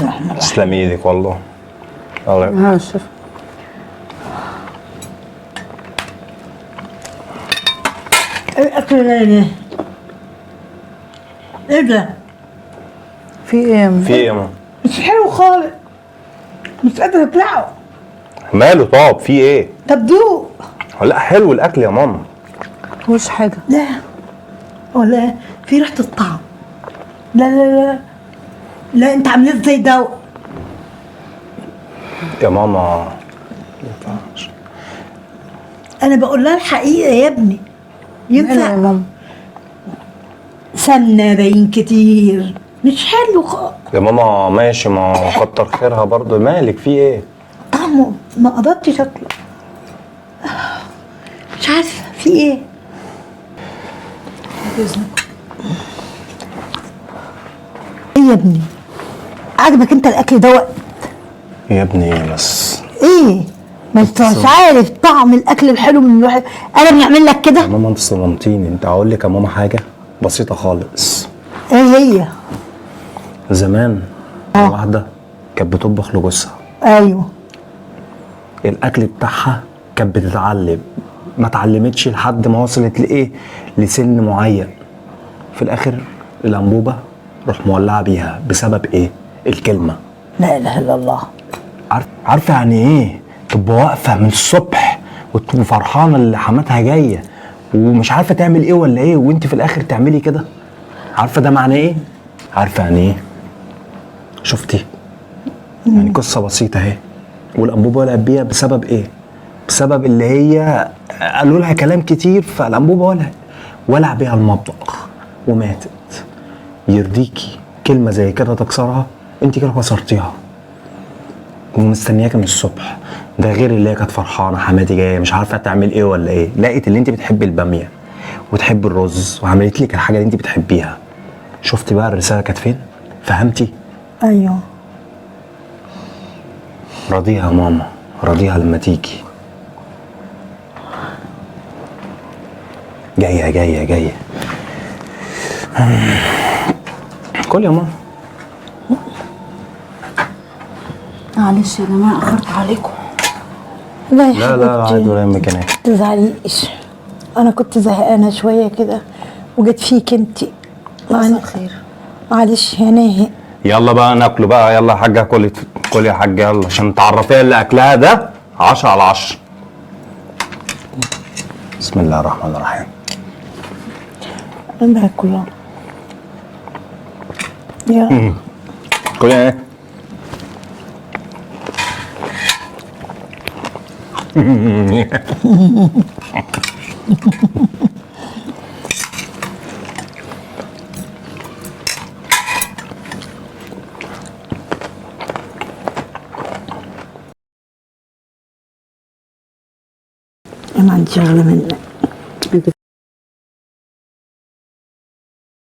الله الرحمن الرحيم. تسلم ايدك والله. الله. ها شوف. ايه الاكل ده؟ ايه ايه ده؟ في ايه؟ في ايه يا ماما؟ مش حلو خالص، مش قادرة ابلعه. ماله؟ طب في ايه؟ طب دوق. لا حلو الاكل يا ماما. مش حاجة. لا ولا في ريحه الطعم. لا لا لا لا، انت عاملاه ازاي ده؟ يا ماما ما ينفعش. انا بقول لها الحقيقة يا ابني. ماله يا ينفع ماما؟ سمنه باين كتير، مش حلو خالص. يا ماما ماشي، ما كتر خيرها برضه. مالك في ايه؟ طعمه ما قدرتش اكله، مش عارفه في ايه. ايه يا ابني؟ عجبك انت الاكل دوت؟ يا ابني بس ايه؟ ما انت مش عارف طعم الاكل الحلو من الواحد. انا بنعمل لك يا كده. ماما انت صدمتيني. انت هقول لك يا ماما حاجة بسيطة خالص. ايه هي؟ زمان واحدة كانت بتطبخ لجوزها. ايوه. الاكل بتاعها كانت بتتعلم، ما اتعلمتش لحد ما وصلت لايه، لسن معين. في الاخر الانبوبة روح مولعه بيها بسبب ايه؟ الكلمة. لا اله الا الله. عارفه يعني ايه تبقى واقفة من الصبح وفرحانه اللي حماتها جاية ومش عارفه تعمل ايه ولا ايه، وانت في الاخر تعملي كده؟ عارفه ده معناه ايه؟ عارفه يعني ايه؟ شفتي؟ يعني قصة بسيطة اهي، والانبوبه ولعت بيها بسبب ايه؟ بسبب اللي هي قالوا لها كلام كتير، فالانبوبه ولعت، ولع بيها المطبخ وماتت. يرضيكي كلمة زي كده تكسرها؟ انت كده كسرتيها. ومستنياك من الصبح، ده غير اللي هي كانت فرحانة حماتي جاية مش عارفه تعمل ايه ولا ايه، لقيت اللي انت بتحبي الباميه وتحبي الرز وعملت لك الحاجة اللي انت بتحبيها. شفتي بقى الرسالة كانت فين؟ فهمتي؟ ايوه. راضيها يا ماما، راضيها لما تيجي. جاية جاية جاية. كل يا ماما. معلش يا جماعة اخرت عليكم. لا يا لا لا حبيبتي عادي ولا يهمك. انا تزعليش، انا كنت زهقانه شوية كده وجيت فيك انتي. مساء الخير. معلش يا ناهي. يلا بقى ناكله بقى. يلا يا حاجة كلي، كلي يا حاجة يلا، عشان تعرفيها اللي اكلها ده 10 على 10. بسم الله الرحمن الرحيم. انا باكل. يا كلي ايه؟ انا عندي شغله منك.